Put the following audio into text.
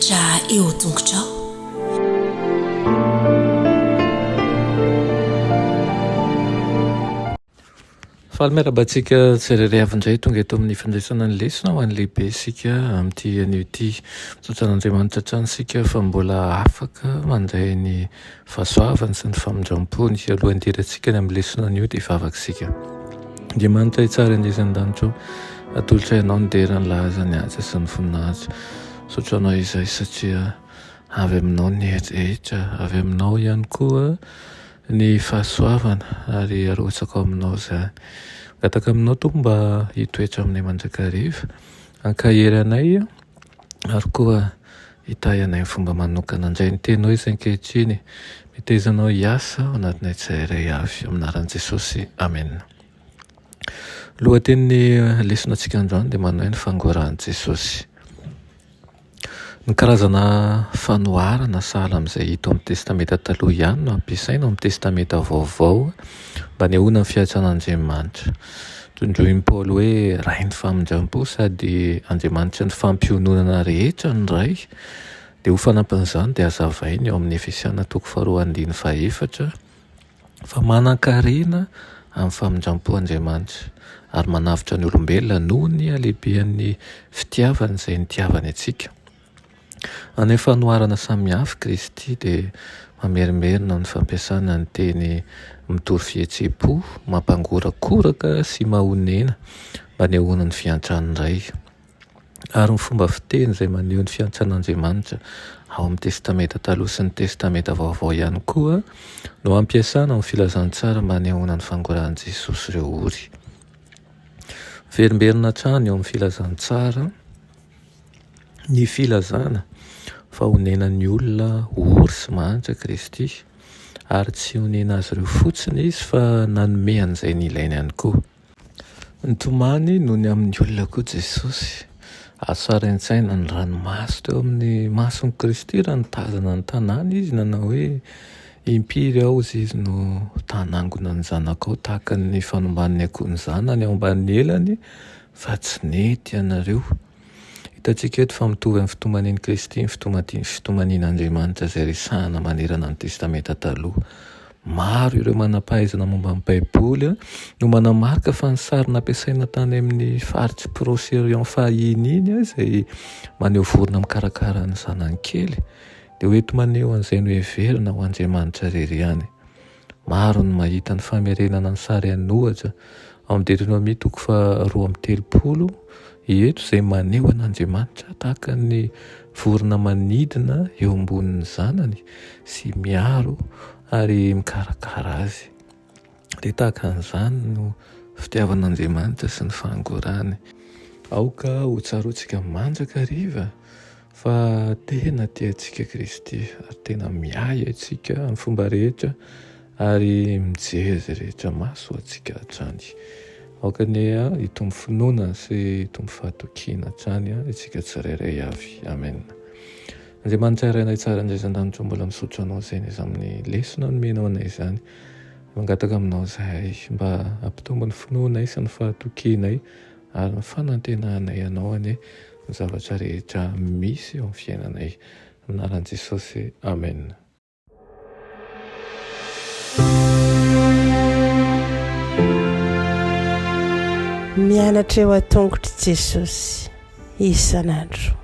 Mianatra eo an-tongotrao. Faly miarahaba antsika tsirairay avy indray tonga eto amin'ny fandraisana ny lesona ho an'ny lehibe isika amin'ity anio ity. Misaotra an'Andriamanitra hatrany isika fa mbola afaka mandray ny fahasoavany sy ny famindram-pony. Alohan'ny hidirantsika ny amin'ny lesona anio dia hivavaka isika. Andriamanitra tsara indrindra an-danitra ô, atolotra Ianao ny dera, ny laza, ny haja sy ny voninahitra. Misaotra Anao izahay satria avy Aminao ny hery rehetra, avy Aminao ihany koa ny fahasoavana ary arotsako aminao izany. Mangataka aminao Tompo mba hitoetra aminay mandrakariva, hankahery anay ary koa hitahy anay amin'ny fomba manokana. Handray ny teninao izy ankehitriny, meteza anao hiasa ao anatinay tsirairay avy. Amin'ny anaran'i Jesosy, Amena. Lohatenin'ny lesona antsika androany dia manao hoe ny fangorahan'i Jesosy. Ny karazana fanoharana sahala amin'izay hita ao amin'ny Testamenta Taloha ihany no ampiasaina ao amin'ny Testamenta Vaovao mba hanehoana ny fiantsan'Andriamanitra. Tondroin'i Paoly hoe Rain'ny famindram-po sady Andriamanitry ny fampiononana rehetra ny Ray. Dia ho fanampin'izany dia hazavainy ao amin'ny Efesiana toko faharoa andininy fahefatra fa manan-karena amin'ny famindram-po Andriamanitra ary manavotra ny olombelona noho ny halehibehan'ny fitiavany izay nitiavany antsika. Any amin'ny fanoharana samihafa, Kristy dia mamerimberina ny fampiasana ny teny mitory fihetseham-po, mampangorakoraka sy mahonena mba hanehoana ny fiantran'ny Ray. Ary ny fomba fiteny izay maneho ny fiantsan'Andriamanitra ao amin'ny Testamenta Taloha sy ny Testamenta Vaovao ihany koa no ampiasana ao amin'ny Filazantsara mba hanehoana ny fangorahan'i Jesosy ireo ory. Miverimberina hatrany ao amin'ny Filazantsara ny filazana fa honenan'ny olona ory sy mahantra Kristy, ary tsy honena azy ireo fotsiny Izy fa nanome an'izay nilainy ihany koa. Nitomany noho ny amin'ny olona koa Jesosy. Azo sary an-tsaina ny ranomaso teo amin'ny mason'i Kristy raha nitazana ny tanàna izy nanao hoe, Impiry aho hozy izy no ta hanangona ny zanakao tahaka ny fanomban'ny akoho ny zanany ao ambanin'ny elany, fa tsy nety ianareo. Hitantsika eto fa mitovy amin'ny fitomanian'i Kristy ny fitomanian'Andriamanitra izay resahana manerana ny Testamenta Taloha. Maro ireo manam-pahaizana momba ny Baiboly no manamarika fa ny sary nampiasaina tany amin'ny faritr'i Proche-Orient fahiny iny, izay maneho vorona mikarakara ny zanany kely, dia ho enti-maneho an'izay noheverina ho Andriamanitra irery ihany. Maro ny mahita ny famerenana ny sary an'ohatra ao amin'ny Deoteronomia toko faha 32 eto izay maneho an'Andriamanitra tahaka ny vorona manidina eo ambonin'ny zanany sy miaro ary mikarakara azy. Dia tahaka an'izany no fitiavan'Andriamanitra sy ny fahangorany. Aoka ho tsaroantsika mandrakariva Fa tena tia antsika Kristy ary tena miahy antsika amin'ny fomba rehetra ary mijery izay rehetra mahasoa antsika hatrany. Aoka anie hitombo finoana sy hitombo fahatokiana hatrany isika tsirairay avy. Amen. Andriamanitra Rainay tsara indrindra an-danitra mbola misaotra Anao izay n'iza amin'ny lesona nomenao anay izany. Mangataka aminao izahay mba hampitombo ny finoanay sy ny fahatokianay ary ny fanantenanay Anao anie ny zavatra rehetra misy eo amin'ny fiainanay. Amin'ny anaran'i Jesosy, Amen. Mianatra eo an-tongotr'i Jesosy isan'andro.